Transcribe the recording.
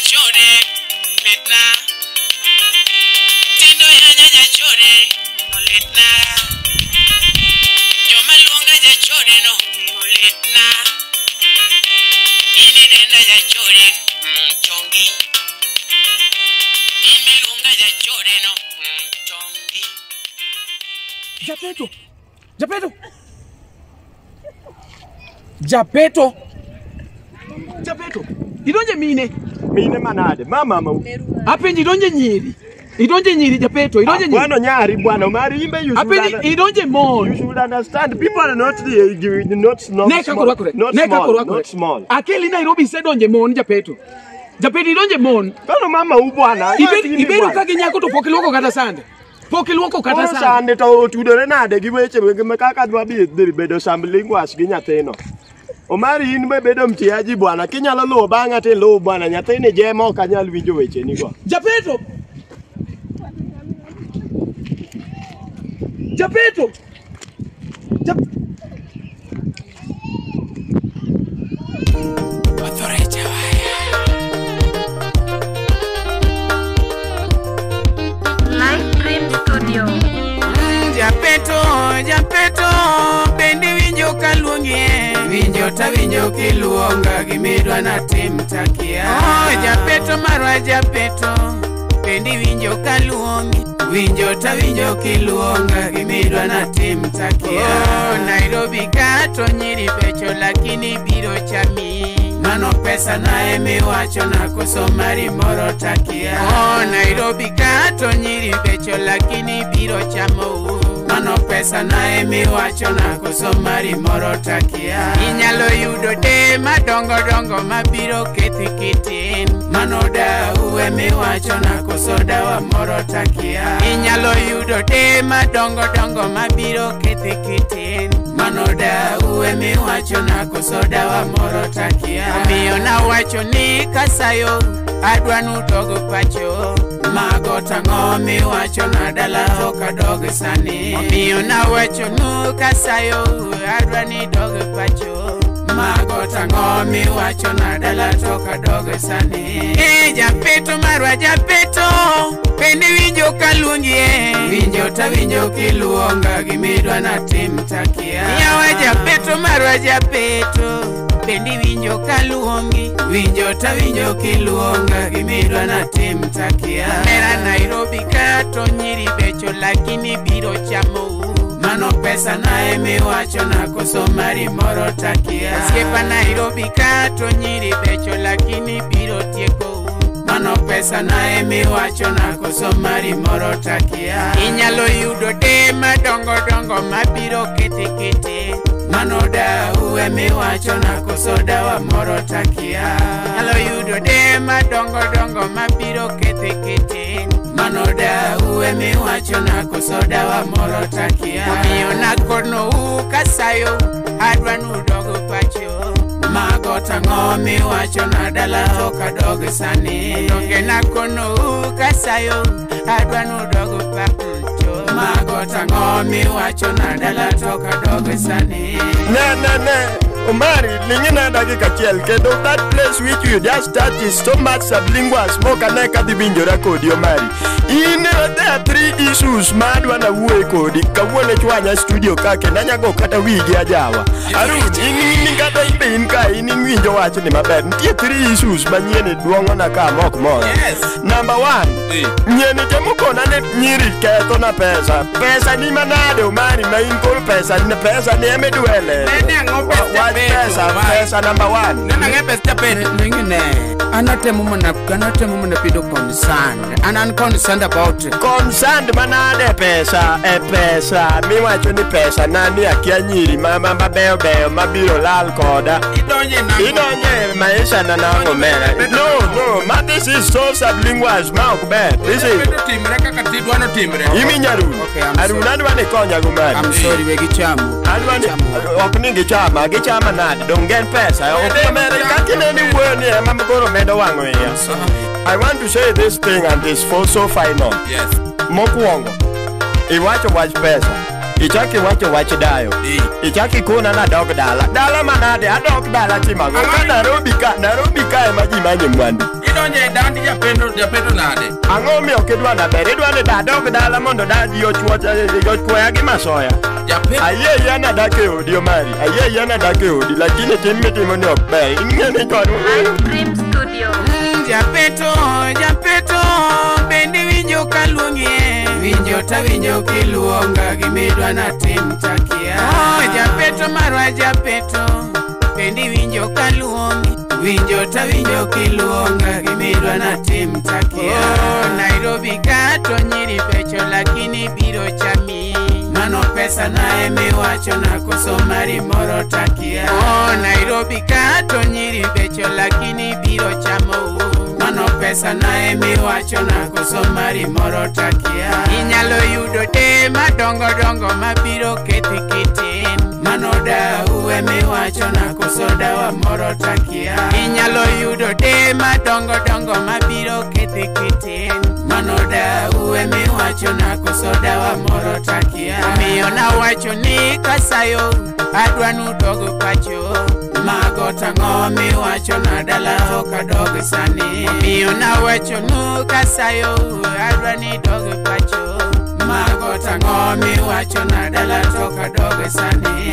jachode litna. Tindo yanya jachode litna. Joma luonga jachode no litna. Ini denda jachode chongi. Imi luonga jachode no chongi. Japeto. Japeto. Japeto. Japeto. Idonje mine. Mine manade. Mama ma. Apenji idonje nyiri. Idonje nyiri Japeto. Idonje nyiri. Bwana nyari bwana mari imbe you should. Apenji idonje mon. You should understand people are not the not small. Neka korwakore. Not Neka small. korwakore. Not small. Akeli Nairobi sedonje mon Japeto. Japeto idonje mon. Kono mama u bwana. Ibedo ka gi nyako to pok iluoko kata sande. Pok iluoko kata sande. Sande to otudore nade gi weche kaka dwa bi bedo sublinguals gi nyathino. Omari in be bedo mtiaji bwana, kinyalo luwo bang'a to iluw bwana, nyathini jema ok anyal winjo wecheni go. Japeto. Japeto. Live Dream Studio. Japeto, Japeto, bendi winjo kaluongie. Winjo ta winjo kiluonga gimidwa na tim takia. Oh, Japeto marwa Japeto, bendi winjo kaluongi. Winjo ta winjo kiluonga gimidwa na tim takia. Oh, Nairobi kato nyiri becho lakini biro chami. Mano pesa nae miwacho na koso mari moro takia. Oh, Nairobi kato nyiri becho lakini biro chamo. Mano pesa nae miwacho na koso mari moro takia. Inyalo yudo de madongo dongo mabiro kethi kitin. Mano da uwe miwacho na koso dawa moro takia. Inyalo yudo de madongo dongo mabiro kethi kitin. Mano da uwe miwacho na koso dawa moro takia. Omiyo nawacho ni kasayo adwa nudogo pacho. Mago tang'o miwacho na dala ok adog sani. Omiyo nawacho nu kasayo adwa ni dog pacho. Mago tang'o miwacho na dala ok adog sani. E Japeto marwa Japeto, bende winjo kaluongie. Winjo ta winjo kiluonga gimidwa na tim takia. Yawa Japeto marwa Japeto, bendi winjo kaluongi. Winjo ta winjo kiluonga gimidwa na tim takia. Mera Nairobi kato nyiri becho lakini biro chamo. Mano pesa nae miwacho na koso mari moro takia. Osiepa Nairobi kato nyiri becho lakini biro tieko. Mano pesa nae miwacho na koso mari moro takia. Inyalo yudo de madongo dongo mabiro kete kete. Mano da uwe miwacho na koso dawa moro takia. Inyalo yudo de madongo dongo mabiro kete kete. Mano da uwe miwacho na koso dawa moro takia. Omiyo nakono ukasayo adwa nudogo pacho. Mago tang'o miwacho na dala ok adog sani. Donge nakono ukasayo adwa nudogo pacho. Mago tang'o miwacho na dala ok adog sani. Ne ne ne Omari ling'ina dakika achiel kendo that place which you just touch is so much sublingual smoke ane kadhi winjora kodi Omari. In there are three issues ma adwa nawuoye kodi kawuono chwanya studio ka kendo anyago kata wigi ajawa. Arun in kata imbe in ka in iwinjo wachni maber. Nitie three issues manyien duong'ona ka mok moro. Yes. Number one, nyieni temo kona ni nyiri ketho na pesa. Pesa ni manade Omari ma in koro pesa ni pesa ni ema idwele. Nene ang'o pesa Pesa, pesa number one. Nene ang'e pesa Japeto. Ningine anatemo mana bedo concerned. And I'm concerned about it. Concerned manade pesa, e pesa. Miwacho ni pesa nani akia nyiri mama mabeyo beyo mabiro lal koda. Idonje nang'o? Idonje maisha na nang'o mera. No, no, ma this is so sublingual ma ok ber. This is timre kaka tidwa no timre. Imi Arun. Okay, I'm Arun sorry. adwa ni konya go mari. I'm sorry we gichamo. Adwa ni ok ni gichama, gichama nade dong gen pesa. Ok mere kaka ineni wuoyo ni ema koro medo wang'o iya. I want to say this thing and it's for so final. Yes. Mokwongo, iwacho wach pesa. Ichaki wacho wach dayo. Ichaki kona na dog dala. Dala manade, adok dala timago. Ka Nairobi ka ema ji manye mwandu. Idonjo e dandi japeto japeto nade? Ang'o miyo ok idwa naber? Idwa ni dadog dala mondo daji ochwoya gi masoya. Japeto. Ayie yie nadak e odi Omari. Ayie yie nadak e odi lakini tim mitimo ni ok ber. Ing'e ni chon Ice Cream Studio. Japeto, japeto, bende winjo kaluongie. Winjo tawinjo kiluonga gimidwa natim takia. Oh, japeto marwa japeto, bende winjo kaluongi. Winjo tawinjo kiluonga gimidwa natim takia. Oh, Nairobi ka to nyiri becho lakini biro chami. Mano pesa na emiwacho na koso mari moro takia. Oh, Nairobi ka to nyiri becho lakini biro chamo. Mano pesa na emiwacho na koso mari moro takia. Inyalo yudo de madongo dongo mabiro kethi kitin. Mano dau emiwacho na koso dawa moro takia. Inyalo yudo de madongo dongo mabiro kethi kitin. Mano dau emiwacho na koso dawa moro takia. Omiyo nawacho ni kasayo adwa nudog pacho. Mago tang'o miwacho na dala ok adog sani. Omiyo nawacho nu kasayo adwa ni dog pacho. Mago tang'o miwacho na dala to ok adog sani.